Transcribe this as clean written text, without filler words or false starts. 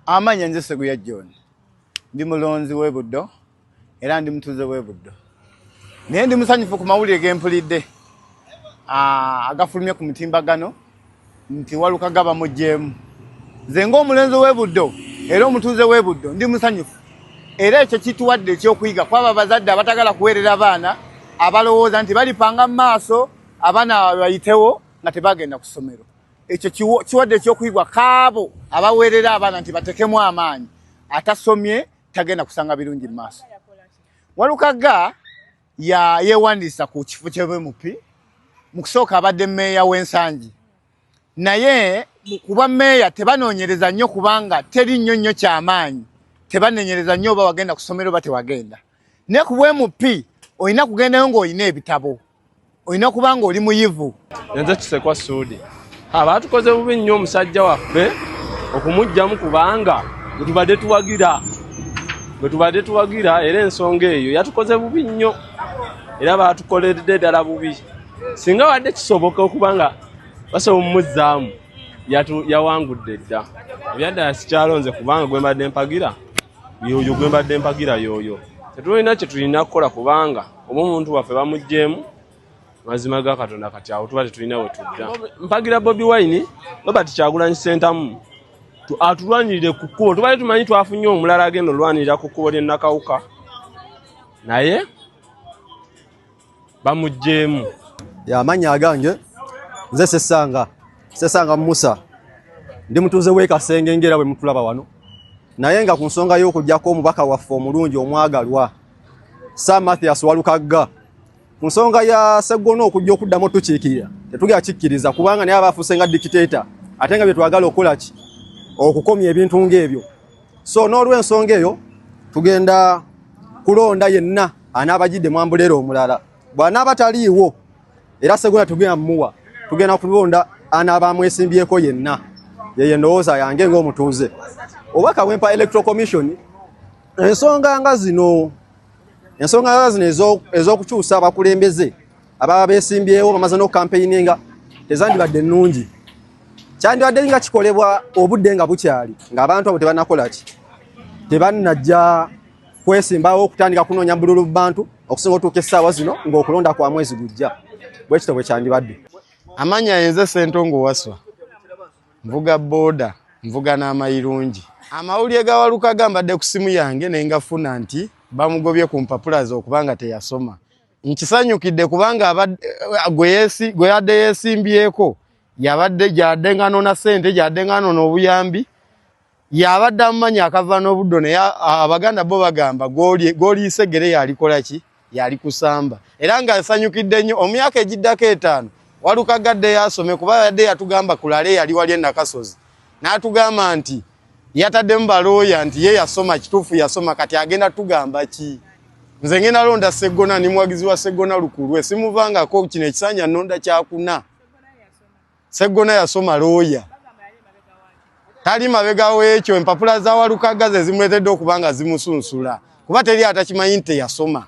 Amannya nze Sseguya John, ndi mulonzi w'e Buddo era ndi mutuuze w'e Buddo, naye ndi musanyufu ku mawulire ge mpulidde agafulumye ku mutimbagano nti Walukagga bamuggyeemu. Nze ng'omulenzi w'e Buddo era omutuuze w'e Buddo ndi musanyufu, era ekyo kituwadde ekyokuyiga kwabo abazadde abatagala kuweerera baana, abalowooza nti balipanga mu maaso abaana bayitewo nga tebagenda ku ssomero. Ekyo kiwadde ekyokuyigwa kaabo abaweerera abaana nti batekemu amaanyi, atasomye tagenda kusanga birungi mu maaso. Walukagga ya yeewandiisa ku kifo ky'obwemupi. Mu kusooka abadde mmeeya w'Ensangi, naye kuba mmeeya tebanoonyereza nnyo kubanga teri nnyo nnyo kyamaanyi, tebanenyereza nnyo oba wagenda ku ssomero oba tewagenda. Naye ku bwemupi olina kugendayo ng'olina ebitabo, olina kuba nga oli muyivu. Nze Kisekwa Suudi. Abaatukoze bubi nnyo omusajja waffe okumuggyamu, kubanga bwe tuwagira bwe tubadde tuwagira, era ensonga eyo yatukoze bubi nnyo, era baatukoleredde ddala bubi. Singa wadde kisoboka okuba nga basobola omumuzzaamu, yawangudde dda. Ebyaddala sikyalonze, kubanga gwe mbadde mpagira yoyo, gwe mbadde mpagira yoyo. Tetulina kye tulina kukola, kubanga oba omuntu waffe bamuggyeemu, mazima ga Katonda, kati awo tuba tetulina we tudda. Mpagira Bobi Wine, Robert Kyagulanyi Ssentamu, atulwanirire ku kkubo. Tubadde tumanyi twafunye omulala agenda olwanirira ku kkubo ly'e Nakawuka, naye bamuggyeemu. Amannya agange nze Sesanga Musa, ndi mutuuze w'e Kasenge ng'era bwe mutulaba wano. Naye nga ku nsonga y'okuggyako omubaka waffe omulungi omwagalwa Sir Mathias Walukagga, ku nsonga ya Sseggona okujja okuddamu otukiikirira, tetugenda kikkiriza, kubanga naye aba afuuse nga dictator, ate nga bye twagala okukola ki okukomya ebintu ng'ebyo. So n'olw'ensonga eyo tugenda kulonda yenna anaabagidde mwambuleera omulala. Bw'anaaba taliiwo, era Sseggona tugenda mumuwa, tugenda kulonda anaaba amwesimbyeko yenna. Yeyo endowooza yange ng'omutuuze. Obubaka bwempa Electoral Commission, ensonga nga zino ez'okukyusa abakulembeze ababa beesimbyewo bamaze n'okukampeininga tezandibadde nnungi. Kyandibadde nga kikolebwa obudde nga bukyali, ng'abantu abo tebanakola ki, tebannajja kwesimbawo okutandika kunoonya bululu bantu, okusinga otuuka essaawa zino ng'okulonda kwa mwezi gujja. Bwe kityo bwe kyandibadde. Amannya yenze Sentongo Waswa, nvuga booda, nvuga n'amayirungi. Amawulire ga Walukagga mbadde ku simu yange ne ngafuna nti bamugobye ku mpapula ze okubanga teyasoma. Nkisanyukidde kubanga gwe yadde yeesimbyeko yabadde gyadde nga nona ssente, gyadde nga nona obuyambi, yabadde amumanyi akava n'obuddo. Naye Abaganda bo bagamba gw'oliisa eggere yalikola ki, yali kusamba. Era nga nsanyukidde nnyo, omyaka egiddako 5 Walukagga addeyo asome, kuba yadde yatugamba kulale yali wali e Nakasozi n'atugamba nti yataddemu balooya nti ye yasoma. Kituufu yasoma, kati agenda tugamba ki? Nze ngenda londa Seggona, ni muwagizi wa Seggona lukulwe, simuvangako. Kino ekisanja nonda kyakuna. Seggona yasoma looya, tali mabega w'ekyo. Empapula za Walukagga ze zimuleetedde okuba nga zimusunsula, kuba teri atakimanyi nti teyasoma.